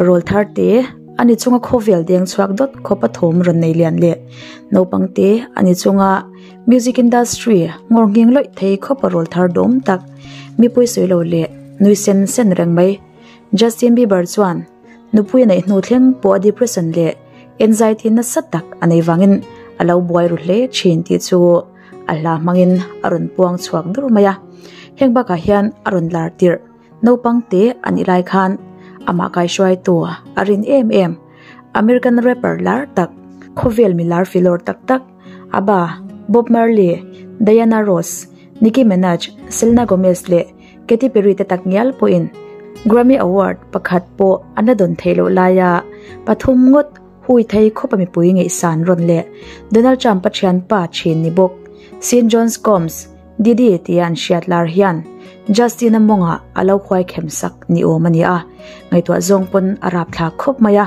Rawlthar te ani chunga khawvel deng chhuak dawt khawpa thawm rawn nei lian leh naupang te ani chunga music industry ngawr nghing lawih thei khawpa rawlthar dawm tak mipui sawi lo leh nui sen sen reng mai. Justin Bieber chuan nupui a neih hnu thleng pawh a depression leh anxiety nasa tak a nei vangin a lo buai ru hle thin tih chu a hla hmangin a rawn puang chhuak dur mai a. Heng bakah hian a rawn lar tirh naupang te a nih lai khan amah kaihruaitu a rin em em American rapper lar tak khawvel mi lar filawr tak tak Abba, Bob Marley, Diana Ross, Nicki Minaj, Selena Gomez leh Katy Perry te tak ngial pawhin Grammy Award pakhat pawh an la dawn theih loh laia pathum ngawt hui thei khawpa mipui ngaihsan rawn leh Donald Trump a thianpa thin ni bawk Sean Jones Combs Diddy tia an hriat lar hian Justin-a mawngah a lo khuai khem sak ni awm a ni a, ngaihtuah zawng pawn a rapthlak khawp mai a.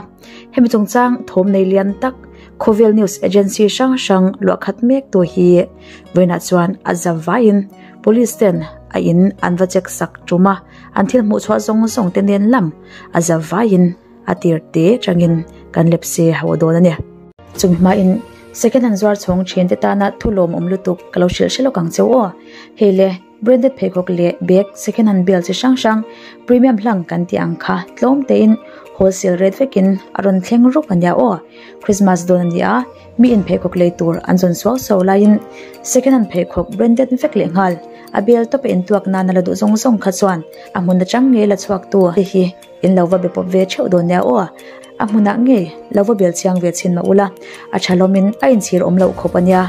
Hemi chungchang thawm nei lian tak khawvel news agency hrang hrang luah khat mek tu hi vawiinah chuan a za vaiin police ten a in an va check sak tum a, an thil hmuh chhuah zawng zawng te nen lam a za vaiin a tir te changin kan lep se ho dawn a ni. Chumi hmain second hand zuar chhawng thian te tana thu lawmawm lutuk ka lo hrilh hre lawk ang cheu aw. Hei le branded pheikhawk leh bag second hand bel chi hrang hrang premium hlang kan tih ang kha tlawm tein wholesale rate vekin a rawn thleng rup a nia aw. Christmas dawn a ni a, mi in pheikhawk lei tur an zawn suau suau laiin second hand pheikhawk branded vek leh nghal a bel tawp a intuak nana la duh zawng zawng kha chuan a hmun atang ngei la chhuak tu te hi In lo va be pawp ve theuh dawn nia aw. A hmunah ngei lo va bel chiang ve chhin mah ula, a tha hlawmin a inchhir awm loh khawp a nia.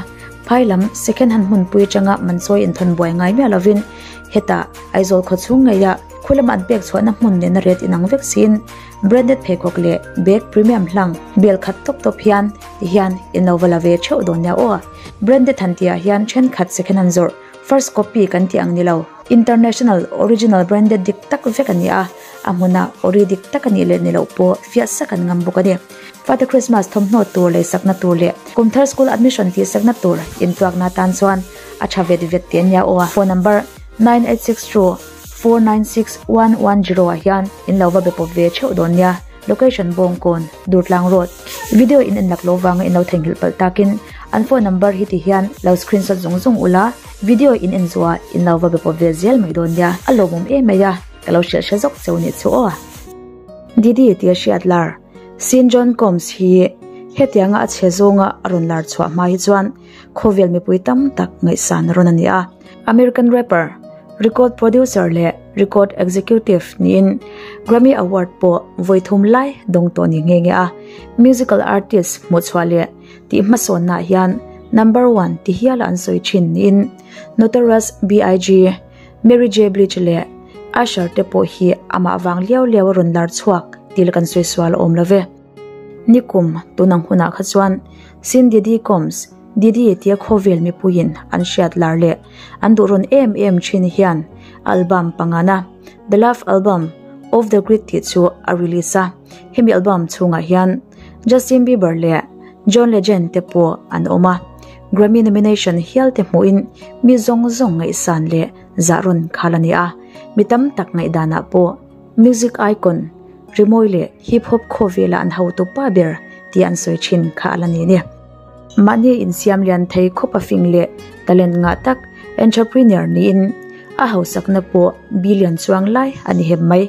Phai lam second hand hmunpui atanga manchawi inthawn buai ngai miah lovin hetah Aizawl khaw chhung ngeiah khu lama an pek chhuahna hmun nena ret inang vek siin branded pheikhawk leh bag premium hlang bel khat tawp tawp hian ti hian in lo va la ve theuh dawn nia aw. Branded han tihah hian thenkhat second hand zawrh first copy kan tih ang ni lo. International original branded dik tak vek a ni a, a hmuna ori dik tak a nih leh ni loh pawh fiah sak an ngam bawk a ni. Father Christmas thawmhnaw tur lei sakna tur leh kumthar school admission tih sakna tur intuakna atan chuan a tha vet vet teh ania aw. Phone number 9862 496 110 ah hian in lo va be pawp ve theuh dawn nia. Location Bawngkawn, Durtlang Road. Video in en lak lo vanga in lo theihnghilh palh takin an phone number hi ti hian lo screenshot zung zung ula, video in en zuah in lo va be pawp vel zel mai dawn nia, a lawmawm em mai a, ka lo hrilh hre zawk cheu nih chu aw. Didi tia hriat lar, Sean John Combs hi hetianga a chhe zawnga a rawn lar chhuah hma hi chuan khawvel mipui tam tak ngaihsan rawn a ni a. American rapper, record producer leh record executive niin Grammy Award pawh vawi thum lai dawng tawh ni nghe nghe a. Musical artist hmuhchhuah leh tih hmasawnnaah hian number one ti hiala an sawi thin niin Notorious B.I.G. Mary J. Blige leh Usher te pawh hi amah vang liau liau a rawn lar chhuak tih la kan sawi sual a awm lo ve. Nikum tunang hunah kha chuan Sin Diddy Combs, Diddy tia khawvel mipuiin an hriat lar leh an duh rawn em em thin hian album pangana The Love Album, Off The Grid tih chu a release a, hemi album chhungah hian Justin Bieber leh John Legend te pawh an awm a, Grammy nomination hial te hmuhin mi zawng zawng ngaihsan leh zah rawn khal a ni a, mi tam tak ngaihdanah pawh music icon rimawi leh hip hop khawvela an hotu pa ber tih an sawi thin kha a la ni ni. Mahni insiam lian thei khawp a fing leh talent ngah tak entrepreneur niin a hausakna pawh billion chuang lai a ni hem mai.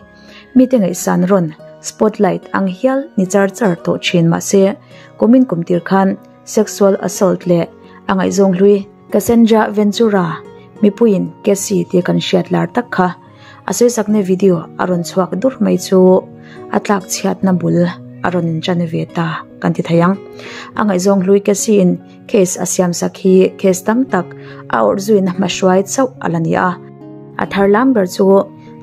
Mite ngaihsan rawn spotlight ang hial ni char char tawh thin mahse kumin kum tir khan sexual assault leh a ngaihzawng hlui Cassandra Ventura mipuiin Cassie tia kan hriat lar tak kha A sawisakna video a rawn chhuak dur mai chu a tlak chhiatna bul a rawn inchan ve ta kan ti thei ang. A ngaihzawng hlui Cassie-in case a siamsak hi case tam tak a awrh zuina hmahruai chauh a la ni a. A thar lam ber chu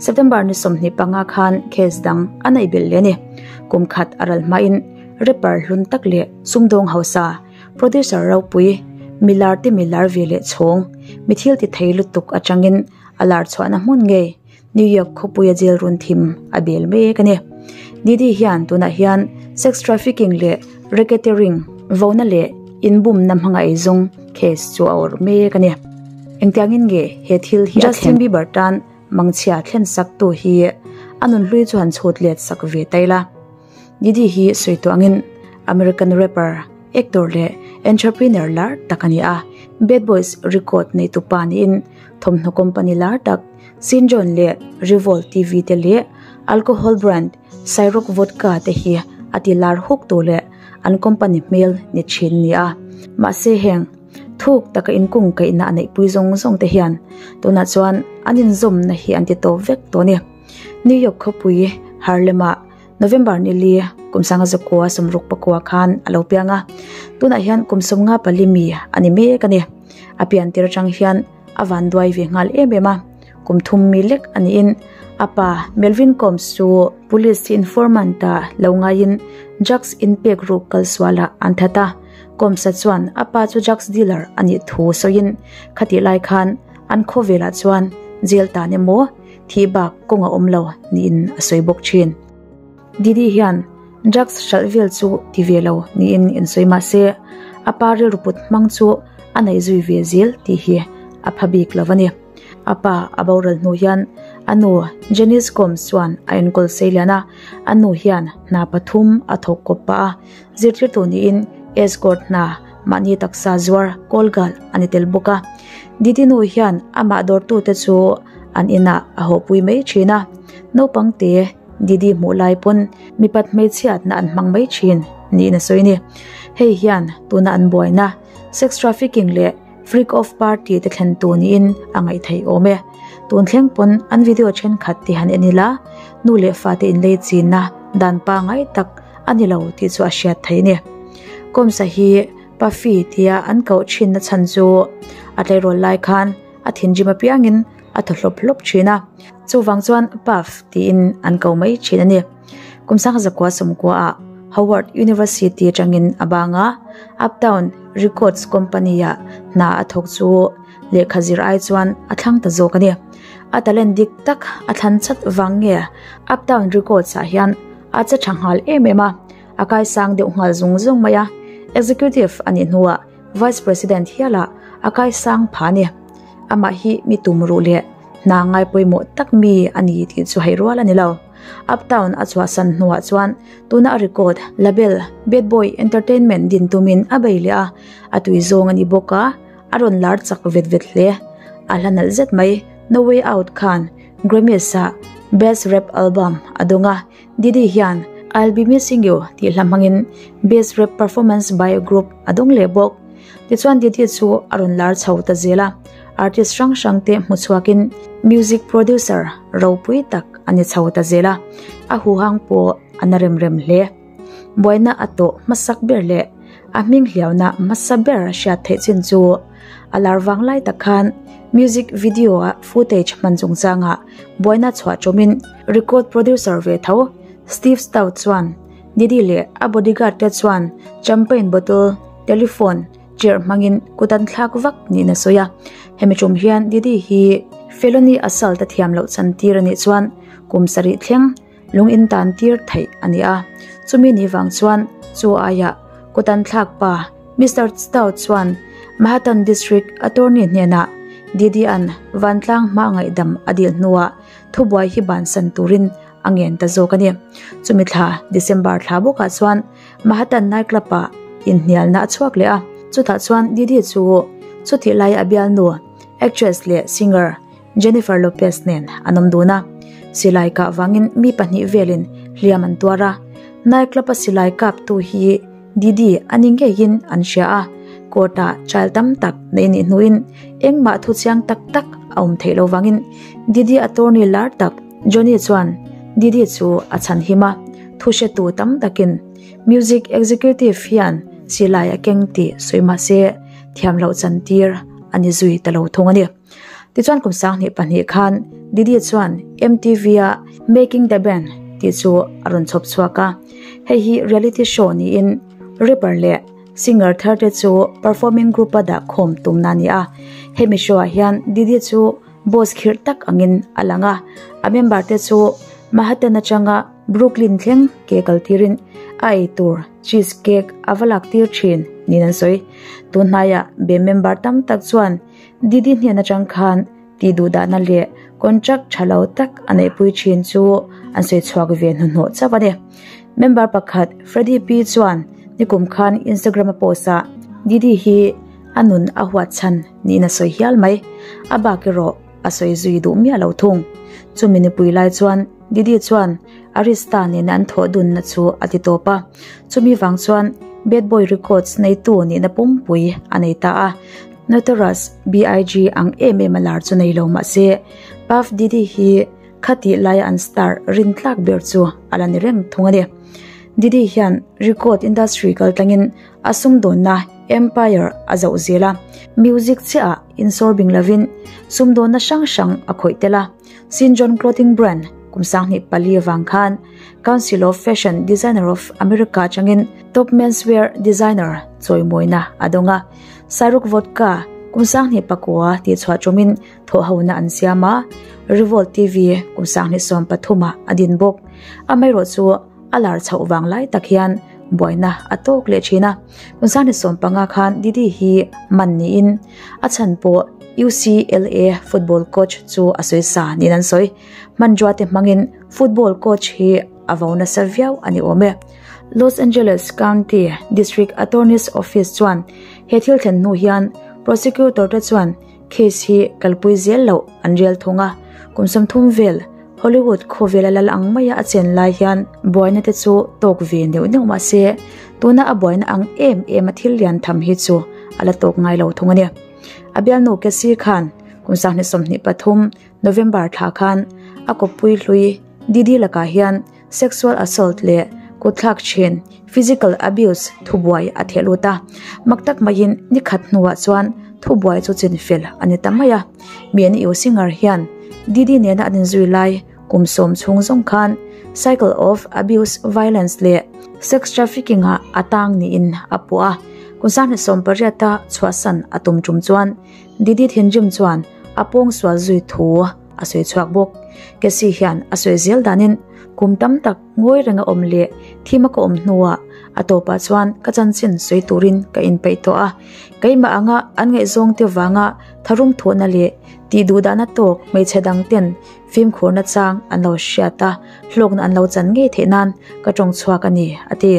September ni 25 khan case dang a neih belh leh a ni. Kum khat a ral hmain rapper hlun tak leh sumdawng hausa producer ropui milar te milar ve leh chhawng mi thil ti thei lutuk atangin A lar chhuahna hmun ngei New York khawpuia jail run thim a bel mek a ni. Diddy hian tunah hian sex trafficking leh racketeering vona leh inbumna hmanga eizawng case chu a awrh mek a ni. Engtiangin nge he thil hi a thlen? Justin Bieber tan mangchhia thlen sak tu hi a nunhlui chu han chhut let sak ve ta ila. Diddy hi sawi tawh angin American rapper, actor leh entrepreneur lar tak a ni a. Bad Boys record neitu pa niin thawmhnaw company lar tak Sean John leh Revolt TV te leh alcohol brand Ciroc Vodka te hi a ti lar huk tu leh an company hmel ni thin a ni a. Mahse heng thuk taka inkung kaihna a neihpui zawng zawng te hian tunah chuan an inzawmna hi an ti tawp vek tawh a ni. New York khawpui Harlem ah November ni li kum sanga zakua sawmruk pakua khan a lo piang a, tunah hian kum sawmnga pali mi a ni mek a ni. A pian tir atang hian a van duai ve nghal em em a, kum thum mi lek a niin a pa Melvin Combs chu police informant ah lo ngaiin drugs inpek ruk kal sualah an that a, Combs-a chuan a pa chu drugs dealer a nih thu sawiin khatih lai khan an khawvelah chuan jail tan emaw Thih bak kawng a awm lo niin a sawi bawk thin. Didi hian drugs hralh vel chu ti ve lo niin insawi mah se, a pa rilru put hmang chu a nei zui ve zel tih hi a pha bik lo a ni. A pa a boral hnu hian a nu Janice Combs chuan a enkawl sei lian a, a nu hian hna pathum a thawk kawp pah a, zirtirtu niin escort hna mahni taksa zuar call girl a ni tel bawk a. Didi nu hian amah dawrtute chu an inah a hawhpui mai thin a, naupang te Didi hmuh lai pawn mipat hmeichhiatna an hmang mai thin niin a sawi a ni. Hei hian tuna an buaina sex trafficking leh freak off party te thlen tu niin a ngaih theih awm e. Tun thleng pawn an video thenkhat te han en ila nu leh fate inlei chinna dan pangai tak a ni lo tih chu a hriat theih a ni. Kawmsa hi Puffy tia an koh thinna chhan chu a tleirawl lai khan a thinrim apiangin a thaw hlawp hlawp thin a, chuvang chuan Puff tiin an ko mai thin a ni. Kum sangha zakua sawmkua ah Howard University atangin a bang a, Uptown Records company ah hna a thawk chu lehkha zir ai chuan a thlang ta zawk a ni. A talent dik tak a thlan chat vang nge Uptown Records ah hian a che tha nghal em em a, a kaisang deuh nghal zung zung mai a, Executive a nih hnuah Vice President hialah a kaisang pha a ni. Amah hi mi tum ruh leh hna ngai pawimawh tak mi a ni tih chu hei rual a ni lo. Uptown a chhuahsan hnuah chuan tuna a record label Bad Boy Entertainment din tumin a bei leh a, a tui zawng a ni bawk a, a rawn lar chak vet vet hle. A hla nalh zet mai No Way Out khan Grammys-ah Best Rap Album a dawng a, Didi hian I'll Be Missing You tih hla hmangin Best Rap Performance by a Group a dawng leh bawk. Tichuan Didi chu a rawn lar chho ta zel a, artist hrang hrang te hmu chhuakin music producer ropui tak a ni chho ta zel a, a huhang pawh a na rem rem hle. Buaina a tawh hmasak ber leh a hming hliauna hmasa ber a hriat theih chin chu a lar vang lai tak khan music video a footage hman chungchangah buaina chhuah tawmin record producer ve tho Steve Stoute chuan Diddy leh a bodyguard te chuan champagne bottle, telephone, chair hmangin kut an thlak vak niin a sawi a. Hemi tum hian Diddy hi felony assault a thiam loh chantir a nih chuan kum sarih thleng Lung in tan tir theih a ni a, chumi ni vang chuan chu aiah kut an thlak pa Mister Stout chuan Manhattan District Attorney hnenah Didi-a'n vantlang hma ngaihdam a dil hnuah thubuai hi bansan turin a ngen ta zawk a ni. Chumi thla December thla bawkah chuan Manhattan nightclub-ah inhnialna a chhuak leh a, chutah chuan Didi chu chutih laia a bialnu actress leh singer Jennifer Lopez nen an awm dun a, silai kah vangin mi pahnih velin hliam an tuar a, nightclub a silai kaptu hi Didi a ni ngeiin an hria a, court ah trial tam tak nei nih hnuin engmah thu chiang tak tak a awm theih lo vangin Didi attorney lar tak Johnny chuan Didi chu a chhan him a, thu hretu tam takin music executive hian silai a keng tih sawi mahse thiam loh chantir a ni zui ta lo thung a ni. Tichuan kum sanghnih pahnih khan Didi chuan MTV a Making the Band tih chu a rawn chhawp chhuak a, hei hi reality show niin rapper leh singer thar te chu performing group a dah khawm tumna a ni a. Hemi show ah hian Didi chu boss khirh tak angin a lang a, a member te chu Manhattan atanga Brooklyn thleng ke kal tirin a ei tur cheese cake a va lak tir thin niin an sawi. Tun hnaiah band member tam tak chuan Didi hnen atang khan tih duh dahna leh contract tha lo tak a neihpui thin chu an sawi chhuak ve hnuhnawh chauh a ni. Member pakhat Freddie P chuan nikum khan Instagram a post ah Diddy hi a nun a huat chhan niin a sawi hial mai. A bak erawh a sawi zui duh miah lo thung. Chumi nipui lai chuan Diddy chuan Arista nena an thawh dunna chu a ti tawp a. Chumi vang chuan Bad Boy Records neitu nihna pumpui a nei ta a. Notorious BIG ang em em a lar chu nei lo mahse Puff Diddy hi Khatih laia an star rin tlak ber chu a la ni reng thung a ni. Diddy hian record industry kaltlangin a sumdawnna empire a zoh zel a, music chiahah insawrbing lovin sumdawnna hrang hrang a khawih tel a. Sean John clothing brand kum 2004 avang khan Council of Fashion Designer of America atangin Top Menswear Designer chawimawina a dawng a. Cyruk Vodka kum 2009 tihchhuah tumin Thawhhona an siam a, Revolt TV kum 2013 ah a din bawk. Amaherawh chu a lar chhoh vang lai tak hian buaina a tawk leh thin a. Kum 2015 khan Diddy hi man niin a chhan pawh UCLA football coach chu a sawi sa niin an sawi. Hmanrua te hmangin football coach hi a vo nasa viau a ni awm e. Los Angeles County District Attorney's Office chuan he thil thlen hnu hian prosecutor te chuan Case hi kalpui zel loh an rial thung a, kum 30 vel Hollywood khawvela lal ang maia a chen lai hian buaina te chu tawk ve neuh neuh mah se, tuna a buaina ang em em a thil lian tham hi chu a la tawk ngai lo thung a ni. A bialnu Cassie khan kum 2023 November thla khan a kawppui hlui Diddy lakah hian sexual assault leh kutthlak thin, physical abuse, thubuai a theh lut a. Mak tak maiin ni khat hnuah chuan thubuai chu chin fel a ni ta mai a. Mi an iu singer hian Diddy nena an inzui lai kum sawm chhung zawng khan cycle of abuse, violence leh sex trafficking ah a tang niin a puah a. Kum 28 a chhuahsan a tum tum chuan Diddy thinrim chuan a pawngsual zui thu a sawi chhuak bawk. Cassie hian a sawi zel danin kum tam tak ngawi renga awm leh thima ka awm hnuah a tawpah chuan ka chanchin sawi turin ka inpeih tawh a. Keimah anga an ngaihzawng te vanga tharum thawhna leh tih duhdahna tawk hmeichhe dang ten fimkhurna chang an lo hriat a, hlawkna an lo chan ngei theih nan ka tawng chhuak a ni, a ti.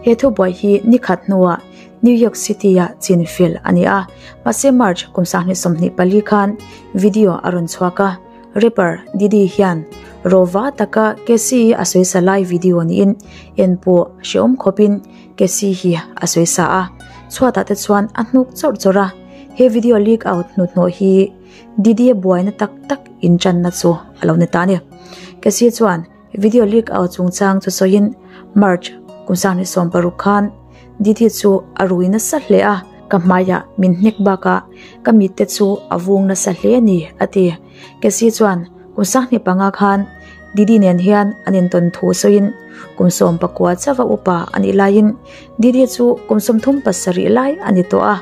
He thubuai hi nikhat hnuah New York City-ah chinfel a ni a, mahse March kum 2024 khan video a rawn chhuak a, rapper Diddy hian rawva taka Cassie a sawisa lai video niin en pawh hrehawm khawpin Cassie hi a sawisa a, chhuatah te chuan a hnuk chawrh chawrh a, he video leak out hnuhnawh hi Diddy-a buaina tak tak intanna chu a lo ni ta a ni. Cassie chuan Video leak out chungchang chu sawiin March kum 2016 khan Diddy chu a rui nasa hle a, ka hmaiah min hnek bakah ka mitte chu a vung nasa hle a ni, a ti. Cassie chuan kum 25 khan Diddy nen hian an intawn thu sawiin kum 19 chauha upa a nih laiin Diddy chu kum 37 lai a ni tawh a,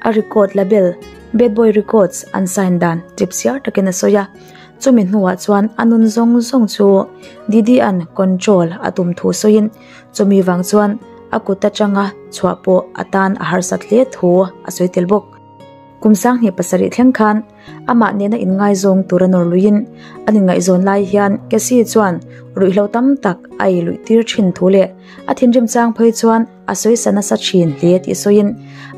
a record label Bad Boy Records an sign dan chipchiar takin a sawi a. Chumi hnuah chuan a nun zawng zawng chu Diddy-a'n control a tum thu sawiin chumi vang chuan a kut atanga chhuah pawh a tan a harsat hle thu a sawi tel bawk. Kum 27 thleng khan amah nena inngaizawng tur a nawr luiin an inngaihzawn lai hian Cassie chuan ruihhlo tam tak a ei luih tir thin thu leh a thinrim chang phei chuan A sawisa nasa thin hle tih sawiin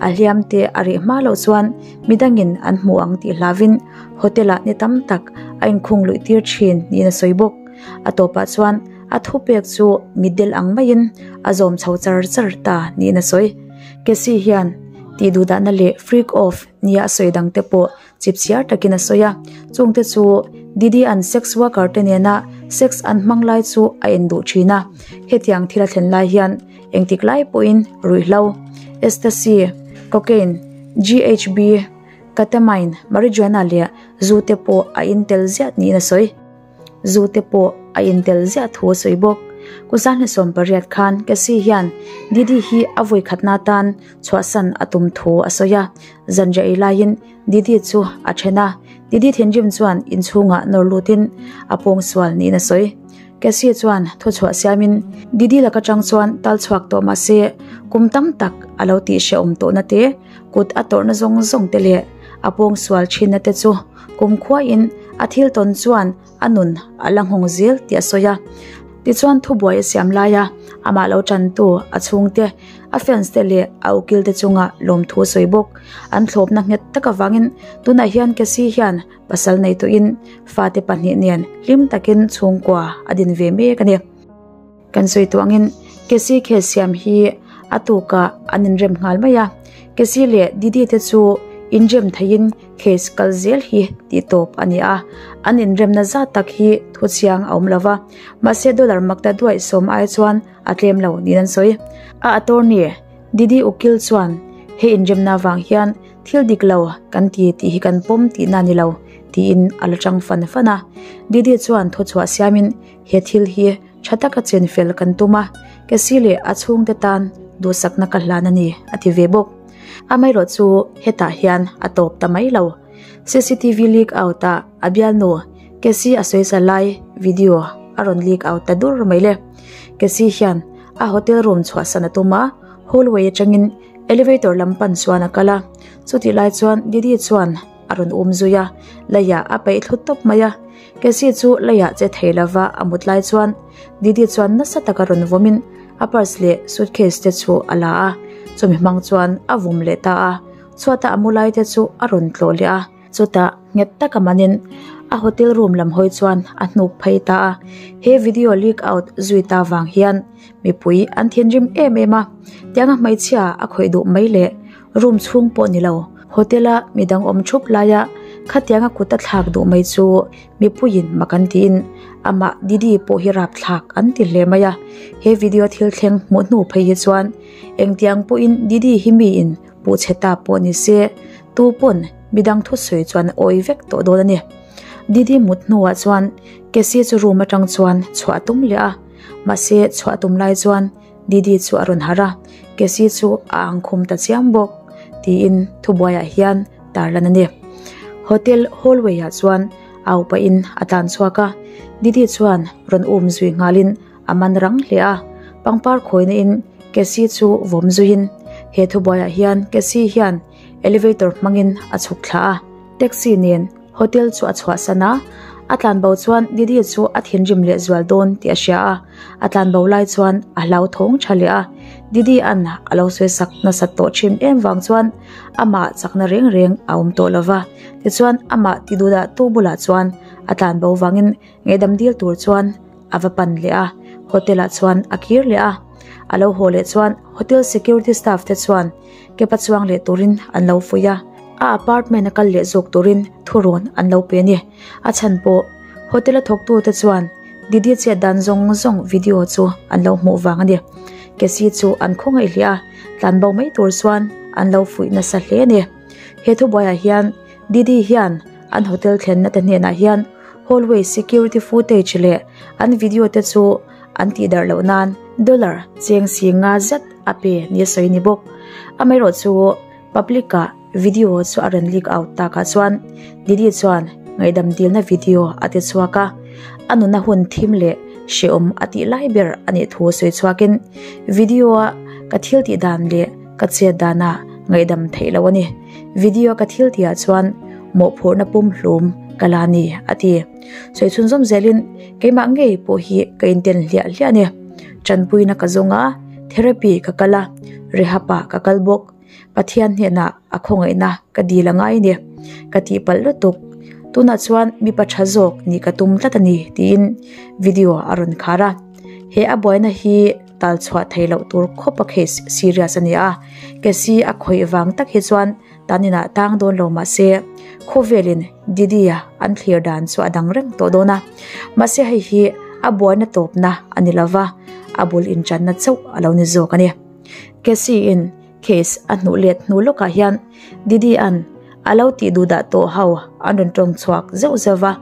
a hliam te a reh hma loh chuan midangin an hmu ang tih hlauhin hotel ah ni tam tak a inkhung luih tir thin niin a sawi bawk. A tawpah chuan a thupek chu mitdel ang maiin a zawm chho char char ta niin a sawi. Cassie hian tih duhdahna leh freak off nia a sawi dang te pawh Chipchiar takin a sawi a, chungte chu Diddy an sex worker te nena sex an hmang lai chu a en duh thin a, hetiang thil a thlen lai hian engtik lai pawhin ruihhlo, ecstasy, cocaine, GHB, ketamine, marijuana leh zu te pawh a intel ziah niin a sawi. Zu te pawh a intel ziah thu a sawi bawk. Kum 28 khan Cassie hian Diddy hi a vawi khatna tan chhuahsan a tum thu a sawi a, zanriah ei laiin Diddy chu a then a, Diddy thinrim chuan inchhungah nawr lutin a pawngsual niin a sawi. Cassie chuan thuchhuah siamin Diddy laka tang chuan tal chhuak tawh mah se kum tam tak a lo tih hrehawm tawhna te, kut a tawrhna zawng zawng te leh a pawngsual thinna te chu kumkhuain a thil tawn chuan a nun a la nghawng zel tih a sawi a. Tichuan thubuai a siam lai a, amah lo tantu a chhungte, a fans te leh a ukil te chunga lawmthu a sawi bawk. An thlawpna nghet tak avangin tunah hian Cassie hian pasal nei tawhin fate pahnih nen hlim takin chhungkua a din ve mek a ni. Kan sawi tawh angin Cassie case siam hi a tukah an inrem nghal mai a, Cassie leh Didi te chu inrem theihin case kal zel hi tih tawp a ni a, an inremna zat tak hi thu chiang a awm lo va, mahse dollar makta duaih sawm ai chuan a tlem lo niin an sawi. A attorney Didi Ukil chuan he inremna vang hian thil dik lo kan ti tih hi kan pawm tihna a ni lo tiin a la chang fan fan a, Didi chuan thuchhuah siamin he thil hi tha taka chen fel kan tum a, Cassie leh a chhungte tan duhsakna ka hlan a ni a ti ve bawk. Amaherawh chu hetah hian a tawp ta mai lo. Cctv leak out ah a bialnu Cassie a sawisa lai video a rawn leak out ta dur mai le. Cassie hian a hotel room chhuahsan a tum a, hallway atangin elevator lam pan chuan a kal a. Chutih lai chuan Didi chuan a rawn um zui a, leiah a peih thlu tawp mai a. Cassie chu leiah che thei lova a mut lai chuan Didi chuan nasa taka rawn vawmin a purse leh suitcase te chu a la a, chumi hmang chuan a vawm leh ta a, chhuata a mu lai te chu a rawn tlawh leh a, chutah nghet taka manin a hotel room lam hawi chuan a hnuk phei ta a, he video leak out zui ta vang hian mipui an thinrim em em a, tianga hmeichhia a khawih duh mai leh room chhung pawh ni lo hotel a midang awm thup laia khatianga kut a thlak duh mai chu Mipuiin mak an tiin amah Didi pawh hi rapthlak an ti hle mai a, he video thil thleng hmuh hnu phei hi chuan engtiang pawhin Didi hi miin puh chhe ta pawh ni se tu pawn midang thusawi chuan a awi vek tawh dawn a ni. Didi mut hnuah chuan Cassie chu room atang chuan chhuah a tum leh a, mahse chhuah tum lai chuan Didi chu a rawn harh a, Cassie chu a ang khum ta chiam bawk tiin thubuaiah hian tarlan a ni. Hotel hallway ah chuan au pahin a tlan chhuak a, Didi chuan rawn um zui nghalin a man rang hle a, pangpar khawina in Cassie chu vawm zuiin he thubuaiah hian Cassie hian elevator hmangin a chhuk thla a, taxi nen Hotel chu a chhuahsan a, a tlanbo chuan Didi chu a thinrim leh zual dawn tih a hria a, a tlanbo lai chuan a hlauthawng tha leh a, Didi an a lo sawi sak nasat tawh thin em vang chuan amah chakna reng reng a awm tawh lova, tichuan amah ti duhdah tu bulah chuan a tlanbo vangin ngaihdam dil tur chuan a va pan leh a, hotel ah chuan a kir leh a, a lo haw leh chuan hotel security staff te chuan kepa chuang leh turin an lo fuih a, a apartment a kal leh zawk turin thurawn an lo pe a ni. A chhan pawh hotel a thawktu te chuan Didi chet dan zawng zawng video chu an lo hmuh vang a ni. Cassie chu an khawngaih hle a, tlanbo mai tur chuan an lo fuih nasa hle a ni. He thubuaiah hian Didi hian an hotel thlenna te hnenah hian hallway security footage leh an video te chu an tih darh loh nan dollar cheng si nga zet a pe ni a sawi ni bawk. Amaherawh chu public ah video chu a rawn leak out takah chuan Didi chuan ngaihdam dilna video a ti chhuak a, a nuna hun thim leh hrehawm a tih lai ber a nih thu sawi chhuakin video a ka thil tih dan leh ka chet danah ngaihdam theih loh a ni. Video ka thil tihah chuan mawhphurhna pum hlum ka la ni a ti. Sawi chhunzawm zelin keimah ngei pawh hi ka inten hliah hliah a ni. Tanpuina ka zawng a, therapy ka kal a, rehab ah ka kal bawk. Pathian hnenah a khawngaihna ka dil a ngai a ni. Ka tihpalh lutuk. Tunah chuan mipa tha zawk nih ka tum tlat a ni tiin video a rawn khar a. He a buaina hi tal chhuah theih loh tur khawp a case serious a ni a. Cassie a khawih vang tak hi chuan Taninah tang dawn lo mahse khawvelin Didi-a an thlir dan chu a dang reng tawh dawn a. Mahse hei hi a buaina tawpna a ni lova, a bul intanna chauh a lo ni zawk a ni. Cassie-in case a hnuh let hnu lawkah hian Didi-a'n a lo tih duh dah tawh ho an rawn tawng chhuak zeuh zeuh va.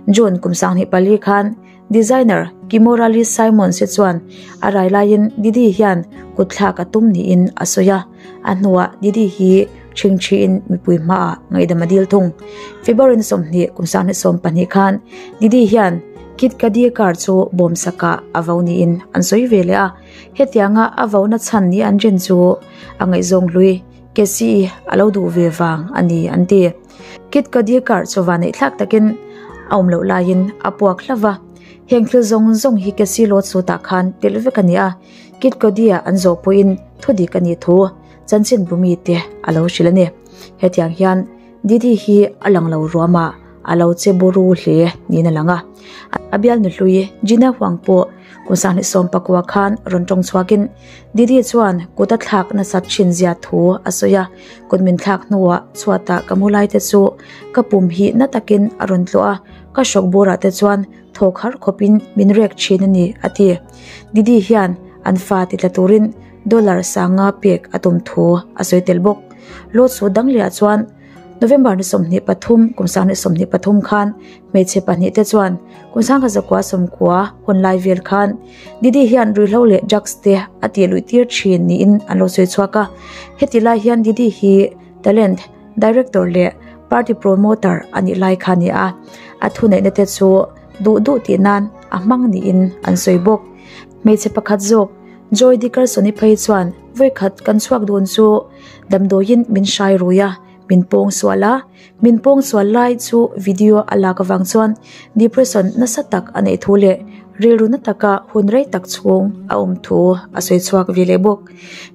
June kum 24 khan Designer Kimora Lee Simons hi chuan a rai laiin Didi hian kutthlak a tum niin a sawi a, a hnuah Didi hi ṭhingṭhiin mipui hmaah ngaihdam a dil thung. February ni 20 kum 2020 khan Didi hian Kid Cudi car chu bawm sakah a vo niin an sawi ve leh a, hetianga a vona chhan ni an rin chu a ngaihzawng hlui Cassie a lo duh ve vang a ni an ti. Kid Cudi car chu vaneihthlak takin a awm loh laiin a puak hlauh va. Heng thil zawng zawng hi Cassie lawsuit ah khan telh vek a ni a, Kid Cudi-a an zawh pawhin thudik a nih thu chanchinbu mite a lo hrilh a ni. Hetiang hian Didi hi a lang lo ruam a, a lo che buru hle niin a lang a. A bialnu hlui Gina Huang pawh kum 2019 khan rawn tawng chhuakin Didi chuan kut a thlak nasat thin zia thu a sawi a, kut min thlak hnuah chhuatah ka mu lai te chu ka pum hi na takin a rawn tlawh a, ka hrawk burah te chuan thawk har khawpin min rek thin a ni, a ti. Didi hian an fa ti tla turin dollar sanga pek a tum thu a sawi tel bawk. Lawsuit dang lehah chuan November ni 23 kum 2023 khan hmeichhe pahnihte chuan kum 1990 hun lai vel khan Didi hian ruihhlo leh drugs te a tih luih tir thin niin an lo sawi chhuak a. Heti lai hian Didi hi talent director leh party promoter a nih lai kha a ni a, a thuneihna te chu duh duh tih nan a hmang niin an sawi bawk. Hmeichhe pakhat zawk Joy Dickerson-i phei chuan vawikhat kan chhuak dun chu damdawiin min hrai rui a, min pawng sual a, min pawng sual lai chu video a lak avang chuan depression nasa tak a neih thu leh rilru na taka hun rei tak chhung a awm thu a sawi chhuak ve leh bawk.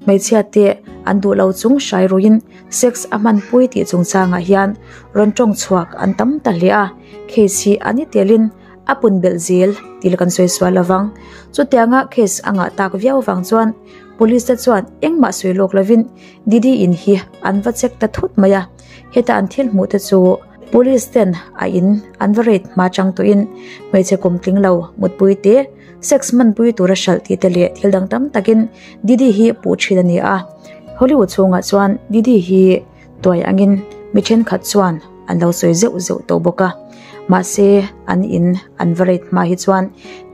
Hmeichhia te an duh lo chung hrai ruiin sex a hmanpui tih chungchangah hian rawn tawng chhuak an tam ta hle a, case hi a ni telin a pun belh zel tih la kan sawi sual lovang. Chutianga case a ngah tak viau avang chuan Police te chuan engmah sawi lawk lovin Didi in hi an va check ta thut mai a, heta an thil hmuh te chu Police ten a in an va rate hma chang tawhin hmeichhe kum tling lo mutpui te, sex hmanpui tura hralh tih te leh thil dang tam takin Didi hi puh thin a ni a. Hollywood chhungah chuan Didi hi tuai angin mi thenkhat chuan an lo sawi zeuh zeuh tawh bawk a, mahse an in an va rate hma hi chuan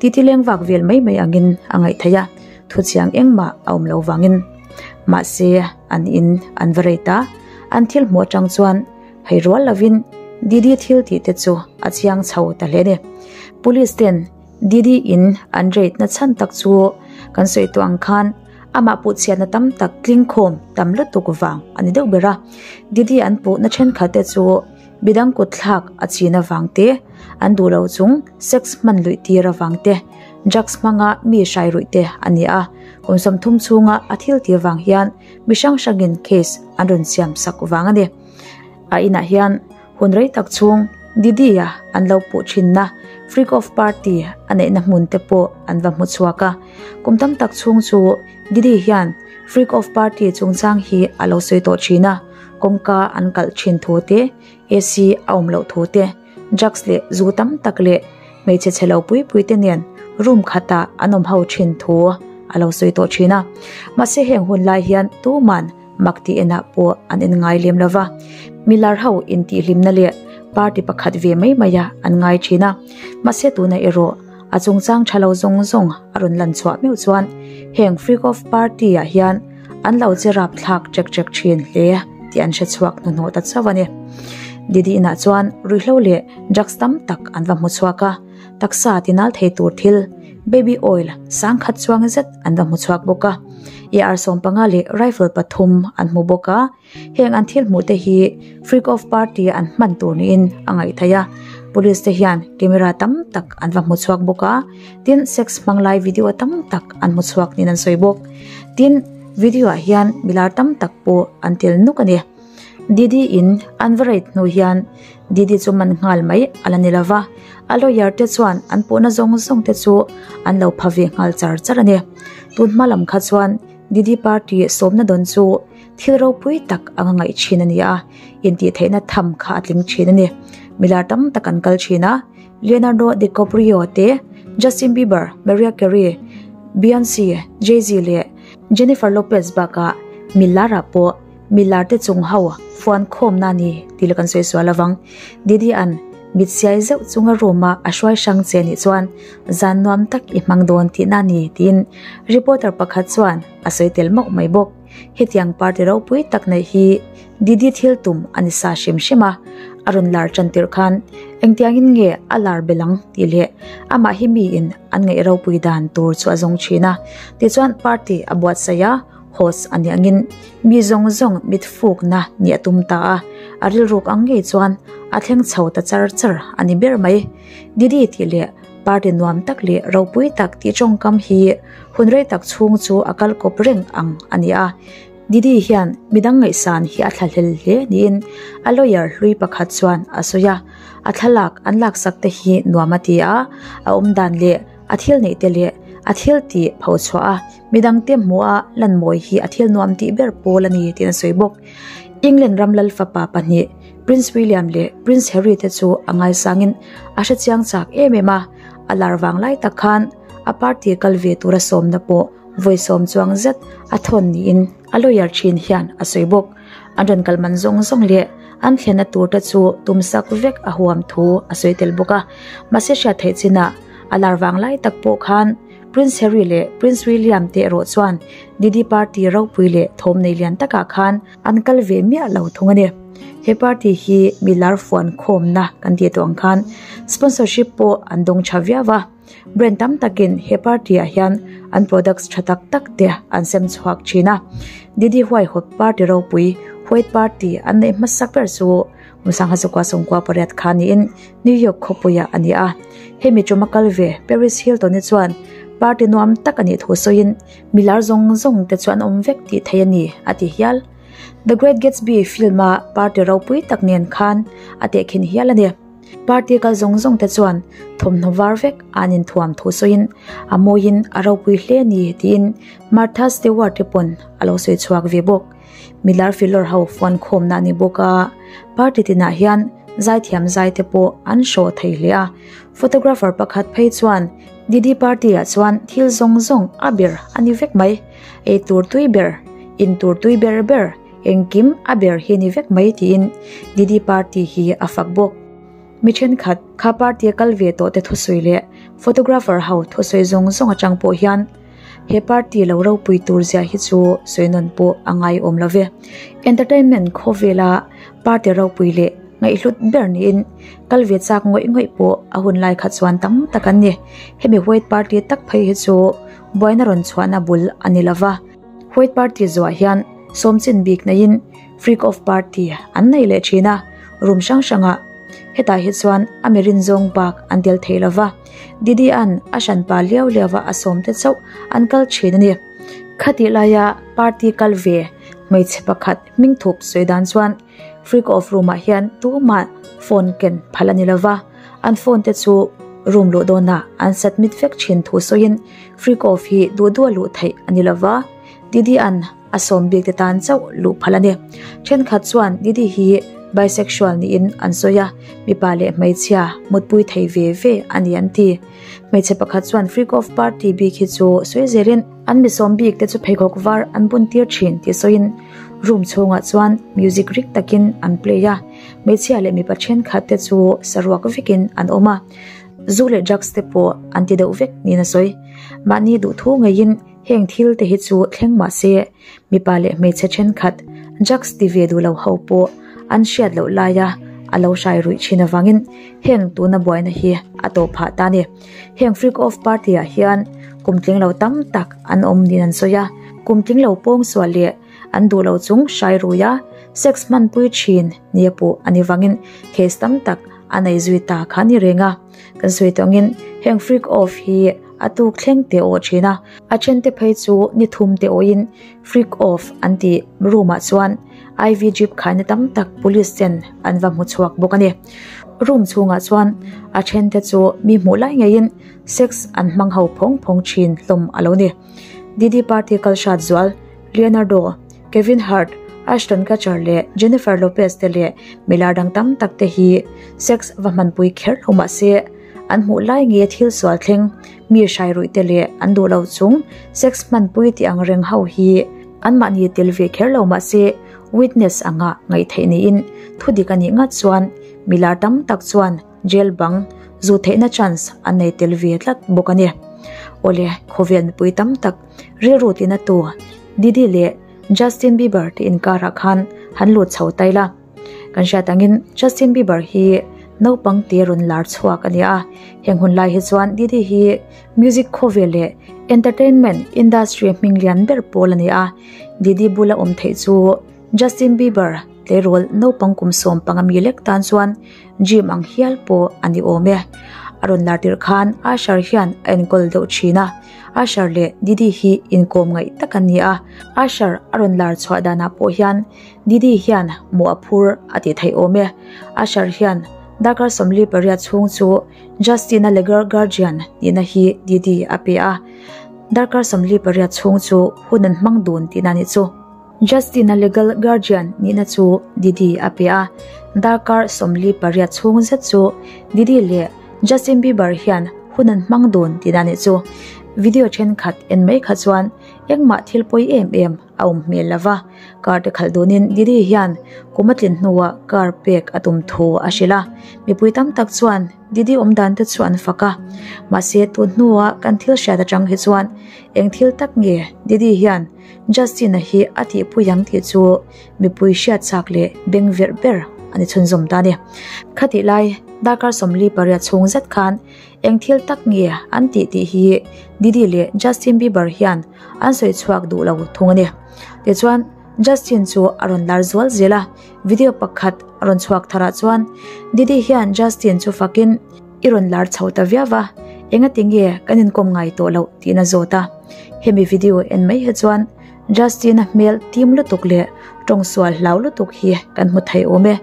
titi leng vak vel mai mai angin a ngaih theih a, thuchiang engmah a awm lo vangin. Mahse an in an va rate a, an thil hmuh atang chuan hei rual lovin Didi thil tih te chu a chiang chho ta hle a ni. Police ten Didi in an rate na chhan tak chu kan sawi tawh ang khan amah puh chhiatna tam tak tling khawm tam lutuk vang a ni deuh ber a. Didi an puhna thenkhat te chu midang kut thlak a chin avang te, an duh lo chung sex hman luih tir avang te, drugs hmanga mi hrai ruih te a ni a. Kum 30 chhunga a thil tih vang hian mi hrang hrangin case an rawn siam sak vang a ni. A inah hian hun rei tak chhung Didi-a an lo puh thinna freak off party a neihna hmun te pawh an va hmu chhuak a. Kum tam tak chhung chu Didi hian freak off party chungchang hi a lo sawi tawh thin a, kawngka an kalh thin thu te, AC a awm loh thu te, drugs leh zu tam tak leh hmeichhe chhe lo pui pui te nen room khatah an awm ho thin thu a lo sawi tawh thin a. Mahse heng hun lai hian tuman mak tih enah pawh an en ngai lem lova, milar ho intihhlimna leh party pakhat ve mai mai a an ngai thin a. Mahse tunah erawh a chungchang tha lo zawng zawng a rawn lan chhuah meuh chuan heng freak off party ah hian an lo che rap thlak chek chek thin hle tih an hre chhuak hnuhnawh ta chauh a ni. Didi inah chuan ruihhlo leh drugs tam tak an va hmu chhuak a, taksa tinal thei tur thil baby oil sangkhat chuang zet an va hmu chhuak bawk a, AR 15 leh rifle pathum an hmu bawk a, heng an thil hmuh te hi freak off party an hman tur niin a ngaih theih a, police te hian camera tam tak an va hmu chhuak bawk a, tin sex hmang lai video tam tak an hmu chhuak niin an sawi bawk, tin video ah hian milar tam tak pawh an tel nuk a ni. Didi in an va rate hnu hian Didi chu man nghal mai a la ni lova, a lawyer te chuan an puhna zawng zawng te chu an lo pha ve nghal char char a ni. Tun hma lam kha chuan Didi party sawmna dawn chu thil ropui tak anga ngaih thin a ni a, intihtheihna tham kha a tling thin a ni. Milar tam tak an kal thin a, Leonardo DiCaprio te, Justin Bieber, Mariah Carey, Beyonce, Jay-Z leh Jennifer Lopez bakah milar ah pawh Milar te chung ho fuan khawmna a ni tih la kan sawi sual avang. Didi an mit siai zeuh chunga room a a hruai hrang che nih chuan zan nuam tak i hmang dawn tihna a ni tiin reporter pakhat chuan a sawi tel mauh mai bawk. Hetiang party ropui tak neih hi Didi thil tum a ni sa hrim hrim a, a rawn lar tan tirh khan engtiangin nge a lar bel ang tih leh amah hi miin an ngaih ropui dan tur chu a zawng thin a, tichuan party a buatsaih a. Host a nih angin mi zawng zawng mit fukna nih a tum ta a, a rilruk ang ngei chuan a thleng chho ta char char a ni ber mai. Didi tih leh. Party nuam tak leh ropui tak tih tawngkam hi hun rei tak chhung chu a kal kawp reng ang a ni a. Didi hian midang ngaihsan hi a thlahlel hle niin a lawyer hlui pakhat chuan a sawi a. A thlalak an laksak te hi nuam a ti a, a awmdan leh a thil neih te leh a thil tih pho chhuah a midangte hmuh a lan mawi hi a thil nuam tih ber pawl a ni tiin a sawi bawk. England ram lal fapa pahnih Prince William leh Prince Harry te chu a ngaisangin a hrechiang chak em em a, a lar vang lai tak khan a party kal ve tura sawmna pawh vawi sawm chuang zet a thawn niin a lawyer thin hian a sawi bawk. An rawn kal man zawng zawng leh an thlenna tur te chu tumsak vek a huam thu a sawi tel bawk a, mahse hriat theih chinah a lar vang lai tak pawh khan Prince Harry leh Prince William te erawh chuan Didi party ropui leh thawm nei lian takah khan an kal ve miah lo thung a ni. He party hi mi lar fuan khawmna kan tih tawh ang khan sponsorship pawh an dawng tha viau a. Brand tam takin he party ah hian an products tha tak tak te an sem chhuak thin a. Didi huaihawt party ropui White Party an neih hmasak ber chu Musangha chukua sawmkua pariat kha niin New York khawpuiah a ni a. Hemi tuma kal ve Paris Hilton hi chuan party nuam tak a nih thu sawiin milar zawng zawng te chu an awm vek tih theih a ni a ti hial. The Great Gatsby film a party ropui tak nen khan a tehkhin hial a ni. Party kal zawng zawng te chuan thawmhnaw var vek an inthuam thu sawiin a mawiin a ropui hle a ni tiin Martha Stewart te pawn a lo sawi chhuak ve bawk. Milar filawr ho fuan khawmna a ni bawk a, party tinah hian zaithiam zai te pawh an hrawh thei hle a. Photographer pakhat phei chuan Didi party ah chuan thil zawng zawng a ber a ni vek mai, ei tur tui ber, in tur tui ber ber, Engkim a ber hi ni vek mai tiin Didi party hi a fak bawk. Mi thenkhat kha party a kal ve tawh te thusawi leh photographer ho thusawi zawng zawng atang pawh hian he party lo ropui tur zia hi chu sawi nawn pawh a ngaiawm lo ve. Entertainment khawvela party ropui leh ngaihhlut ber niin kal ve chak ngawih ngawih pawh a hun lai kha chuan tam tak an ni. Hemi white party tak phei hi chu buaina rawn chhuahna bul a ni lova. White party zuah hian sawmchin bik neiin freak off party an nei leh thin a, room hrang hrangah hetah hi chuan a mirin zawng bak an tel thei lova, Didi-a'n a hranpa liau liau a a sawm te chauh an kal thin a ni. Khatih laia party kal ve hmeichhe pakhat hming thup sawi dan chuan freak off room ah hian tumah phone ken phal a ni lova, an phone te chu room luh dawnah an submit vek thin thu sawiin freak off hi duh duh a luh theih a ni lova, Didi-a'n a sawm bik te tan chauh luh phal a ni. Thenkhat chuan Didi hi bisexual niin an sawi a, mipa leh hmeichhia mutpui thei ve ve a ni an ti. Hmeichhe pakhat chuan freak off party bik hi chu sawi zelin an mi sawm bik te chu pheikhawk var an bun tir thin tih sawiin room chhungah chuan music rik takin an play a, hmeichhia leh mipa thenkhat te chu saruak vekin an awm a, zu leh drugs te pawh an ti deuh vek niin a sawi. Mahni duhthu ngeiin Heng thil te hi chu thleng mah se, mipa leh hmeichhe thenkhat drugs ti ve duh lo ho pawh an hriat loh laia a lo hrai ruih thin avangin heng tuna buaina hi a tawh phah ta a ni. Heng freak off party ah hian kum tling lo tam tak an awm niin an sawi a, kum tling lo pawngsual leh an duh lo chung hrai rui a, sex hmanpui thin nia pawh a ni vangin case tam tak a nei zui ta kha a ni reng a. Kan sawi tawh angin heng freak off hi a tuk thleng teh awh thin a, a then te phei chu ni thum te awhin freak off an tih room ah chuan IV drip khaina tam tak police ten an va hmu chhuak bawk a ni. Room chhungah chuan a then te chu mi hmuh lai ngeiin sex an hmang ho phawng phawng thin hlawm a lo ni. Didi party kal hrat zual Leonardo, Kevin Hart, Ashton Kutcher leh Jennifer Lopez te leh milar dang tam tak te hi sex va hmanpui kher lo mah se an hmuh lai nge thil sual thleng mi hrai ruih te leh an duh lo chung sex hmanpui tih ang reng ho hi anmahni tel ve kher lo mah se witness anga ngaih theih niin thudik a nih ngat chuan milar tam tak chuan jail bang zu theihna chance an nei tel ve tlat bawk a ni. Awle khawvel mipui tam tak rilru tina tu Didi leh Justin Bieber te inkarah khan han lut chho tai la. Kan hriat angin Justin Bieber hi naupang te rawn lar chhuak a ni a, heng hun lai hi chuan Didi hi music khawvel leh entertainment industry hming lian ber pawl a ni a, Didi bula awm theih chu Justin Bieber tleirawl naupang kum 15 mi lek tan chuan dream ang hial pawh a ni awm e. a rawn lar tirh khan Usher hian a enkawl deuh thin a, Usher leh Diddy hi inkawm ngaih tak an ni a, Usher a rawn lar chhuah danah pawh hian Diddy hian mawh a phur a tih theih awm e. Usher hian darkar 48 chhung chu Justin-a legal guardian nihna hi Diddy a pe a, darkar 48 chhung chu hun an hmang dun tihna nih chu. Justin-a legal guardian nihna chu Diddy a pe a, darkar 48 chhung zet chu Diddy leh Justin Bieber hian hun an hmang dun tihna nih chu. Video thenkhat en mai kha chuan engmah thil pawi em em a awm hmel lova, car te khalh dunin Diddy hian kum a tlin hnuah car pek a tum thu a hrilh a, mipui tam tak chuan Diddy awm dan te chu an fak a, mahse tun hnuah kan thil hriat atang hi chuan eng thil tak nge Diddy hian Justin-a hi a tihpui ang tih chu mipui hriat chak leh beng verh ber a ni chhunzawm ta a ni. Khatih lai darkar 48 chhung zet khan eng thil tak nge an tih tih hi Diddy leh Justin Bieber hian an sawi chhuak duh lo thung a ni. Tichuan, Justin chu a rawn lar zual zel a, video pakhat a rawn chhuak tharah chuan Diddy hian Justin chu fakin I rawn lar chho ta viau va, engati nge kan inkawm ngai tawh loh tiin a zawt a. Hemi video en mai hi chuan Justin-a hmel tim lutuk leh tawng sual hlau lutuk hi kan hmu thei awm e.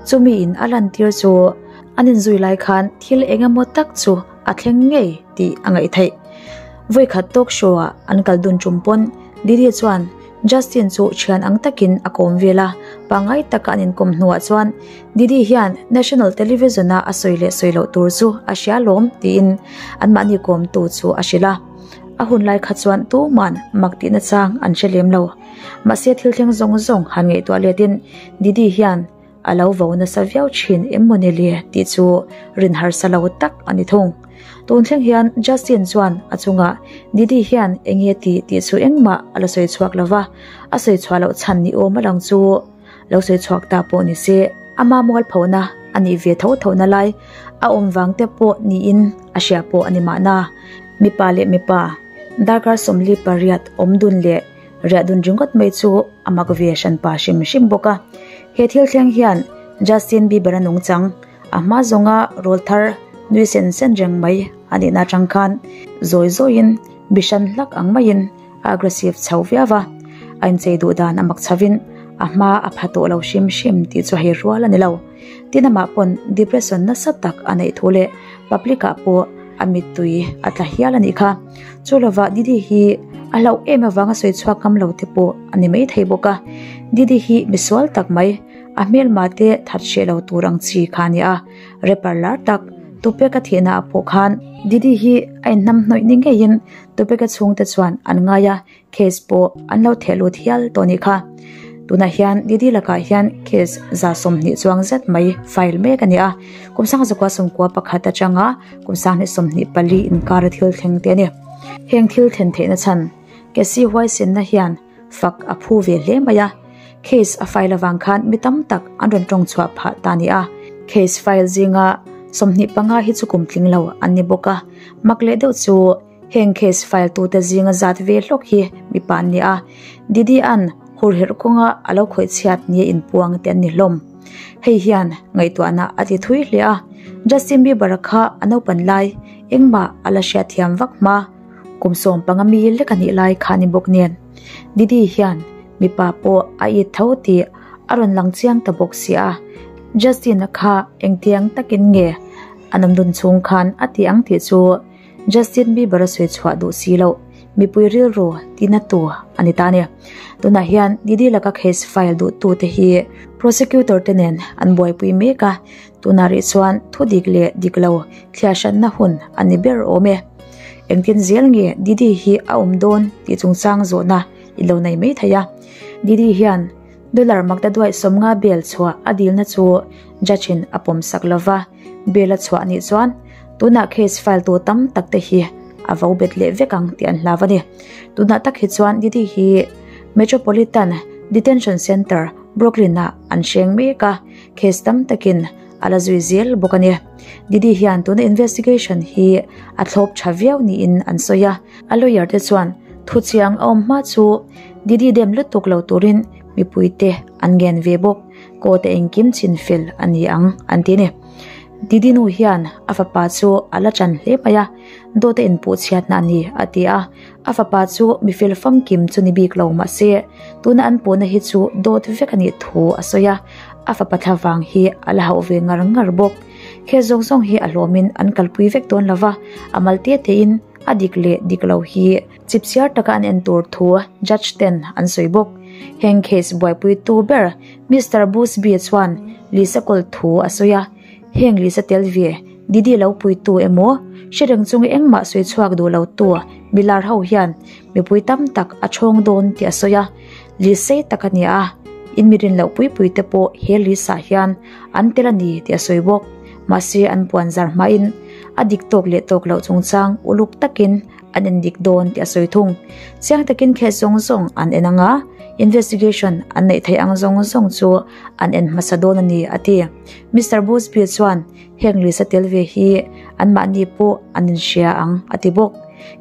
Chumi in a lantir chu an inzui lai khan thil eng emaw tak chu a thleng ngei tih a ngaih theih. Vawikhat talk show ah an kal dun tum pawn Diddy chuan Justin chu thian ang takin a kawm vel a, pangngai taka an inkawm hnuah chuan Diddy hian National Television a a sawi leh sawi loh tur chu a hria lawm tiin anmahni kawmtu chu a hrilh a. A hun lai kha chuan tuman mak tihna chang an hre lem lo. Mahse thil thleng zawng zawng han ngaihtuah letin Diddy hian a lo vo nasa viau thin em maw ni le tih chu rin harsa lo tak a ni thung. Tun thleng hian Justin chuan a chungah Diddy hian eng nge tih tih chu engmah a la sawi chhuak lo va, a sawi chhuah loh chhan ni awm a lang chu lo sawi chhuak ta pawh ni se ama mualphona a nih ve tho tho na lai a awm vang te pawh niin a hria pawh a ni mahna. Mipa leh mipa darkar 48 awm dun leh Riah dun ringawt mai chu a mak ve hran pa hrim hrim bawk a. He thil thleng hian Justin Bieber a nungchang a hma zawnga rawl thar nui sen sen reng mai a nihna atang khan zawi zawiin bi hran hlak ang maiin a aggressive chho viau a. A inchei duh dan a mak chhovin a hma a pha tawh lo hrim hrim tih chu hei rual a ni lo. Tin amah pawn depression nasa tak a neih thu leh public ah pawh a mittui a tla hial a nih kha. Chu lovah Diddy hi a hlauh em avanga sawi chhuak ngam lo te pawh a ni mai thei bawk a. Diddy hi misual tak mai, a hmelma te that hreh lo tur ang chi kha a ni a. Rapper lar tak Tupac-a thihna ah pawh khan Diddy hi a inhnam hnawih ni ngeiin Tupac-a chhungte chuan an ngai a, case pawh an lo theh lut hial tawh a nih kha. Tunah hian Diddy lakah hian case 120 chuang zet mai file mek a ni a, kum 1991 atanga kum 2024 inkara thil thleng te a ni. Heng thil thlen theihna chhan Cassie huaisenna hian fak a phu ve hle mai a, case a file avang khan mi tam tak an rawn tawng chhuah phah ta a ni a. Case file zinga 25 hi chu kum tling lo an ni bawk a, mak leh deuh chu Heng case file tute zinga zat ve hlawk hi mipa an ni a, Diddy an hurherh kawnga a lo khawih chhiat nia inpuang te an ni hlawm. Hei hian ngaihtuahna a ti thui hle a, Justin Bieber-a kha a naupan lai engmah a la hriatthiam vak hma, kum 15 mi lek a nih lai kha a ni bawk nen. Diddy hian mipa pawh a it tho tih a rawn lang chiang ta bawk si a, Justin-a kha engtiang takin nge a nawmdun chhung khan a ti ang tih chu Justin Bieber a sawi chhuah duh si loh, mipui rilru tina tu a ni ta a ni. Tunah hian Diddy laka case file duh tu te hi prosecutor te nen an buaipui mek a, tunah rih chuan thu dik leh dik lo thliah hranna hun a ni ber awm e. Engtin zel nge Diddy hi a awm dawn tih chungchang zawhna i lo nei mai thei a. Diddy hian dollar maktaduaih 50 bail chhuah a dilna chu judge in a pawmsak lova, bail a chhuah anih chuan Tunah case file tu tam tak te hi a vo bet leh vek ang tih an hlau a ni. Tunah tak hi chuan Diddy hi Metropolitan Detention Center, Brooklyn ah an hreng mek a, case tam takin a la zui zel bawk a ni. Diddy hian tuna investigation hi a thlawp tha viau niin an sawi a, a lawyer te chuan thu chiang a awm hma chu Diddy dem lutuk lo turin mipui te an ngen ve bawk. Court a engkim chin fel a ni ang an ti a ni. Didi nu hian a fapa chu a la chan hle mai a, dawt a inpuh chhiatna a ni a ti a, a fapa chu mi fel famkim chu ni bik lo mahse tuna an puhna hi chu dawt vek a nih thu a sawi a, a fapa thla vang hi a la hauh ve ngar ngar bawk. He zawng zawng hi a hlawmin an kalpui vek dawn lova, a mal te tein a dik leh dik lo hi chipchiar taka an en tur thu judge ten an sawi bawk. Heng case buaipuitu ber Mister Busby chuan Lisa kawl thu a sawi a, heng Lisa tel ve Didi lo puitu emaw hre reng chunga engmah sawi chhuak duh lo tu milar ho hian mipui tam tak a chhawng dawn tih a sawi a, Lisei tak a ni a, in mi rin loh pui pui te pawh he Lisa hian an tel a ni tih a sawi bawk. Mahse an puan zar hmain a dik tawk leh tawk loh chungchang uluk takin an en dik dawn tih a sawi thung. Chiang takin case zawng zawng an en ang a, investigation an neih theih ang zawng zawng chu an en hmasa dawn a ni a ti. Mister Busby chuan heng Lisa tel ve hi anmahni pawh an inhria ang a ti bawk.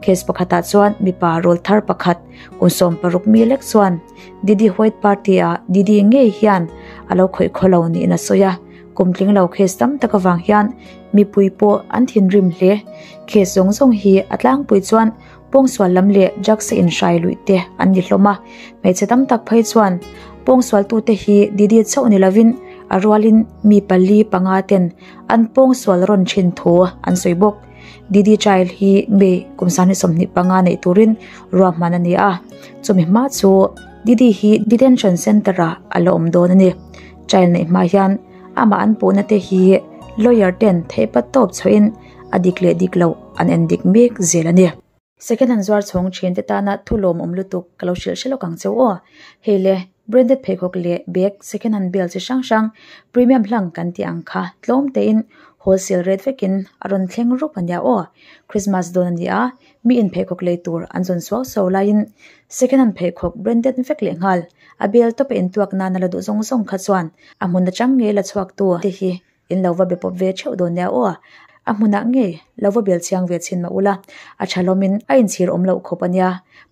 Case pakhatah chuan mipa rawl thar pakhat kum 60 mi lek chuan Didi White Party-ah Didi ngei hian a lo khawih khaw lo niin a sawi a. Kum tling lo case tam tak avang hian mipui pawh an thinrim hle. Case zawng zawng hi a tlangpui chuan pawngsual lam leh drugs a inhrai luih te an ni hlawm a. Hmeichhe tam tak phei chuan pawngsualtute hi Didi chauh ni lovin a rualin mi pali panga ten an pawngsual rawn thin thu an sawi bawk. Didi trial hi May kum 2025 neih turin ruahman a ni a. Chumi hma chu Didi hi detention centre-ah a la awm dawn a ni. Trial neih hma hian amah an puhna te hi lawyer ten theihpat tawp chhuahin a dik leh dik loh an en dik mek zel a ni. Second hand zuar chhawng thian te tana thu lawmawm lutuk ka lo hrilh hre lawk ang cheu aw. Hei le branded pheikhawk leh bag second hand bel chi hrang hrang premium hlang kan tih ang kha tlawm tein wholesale rate vekin a rawn thleng rup a nia aw. Christmas dawn a ni a, mi in pheikhawk lei tur an zawn suau suau laiin second hand pheikhawk branded vek leh nghal a bel tawp a intuak nana la duh zawng zawng kha chuan a hmun atang ngei la chhuak tu te hi in lo va be pawp ve theuh dawn nia aw. A hmunah ngei lo va bel chiang ve chhin mah ula a tha lawmin a inchhir awm loh khawp a nia.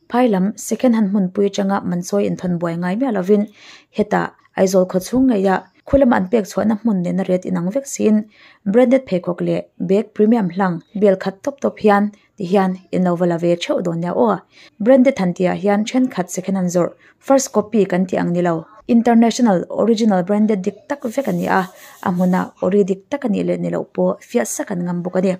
Phai lam second hand hmunpui atanga manchawi inthawn buai ngai miah lovin hetah Aizawl khaw chhung ngeiah khu lama an pek chhuahna hmun nena ret inang vek siin branded pheikhawk leh bag premium hlang bel khat tawp tawp hian ti hian in lo va la ve theuh dawn nia aw. Branded han tihah hian thenkhat second hand zawrh first copy kan tih ang ni lo. International original branded dik tak vek a ni a, a hmuna ori dik tak a nih leh ni loh pawh fiah sak an ngam bawk a ni.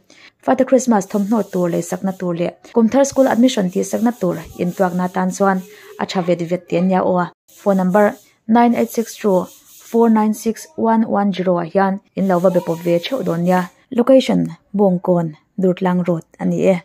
Fate Christmas thawmhnaw tur lei sakna tur leh kumthar school admission tih sakna tur intuakna atan chuan a tha vet vet tih a nia aw. Phone number 9862 496 110 ah hian in lo va be pawp ve theuh dawn nia. Location, Bawngkawn, Durtlang Road a ni e.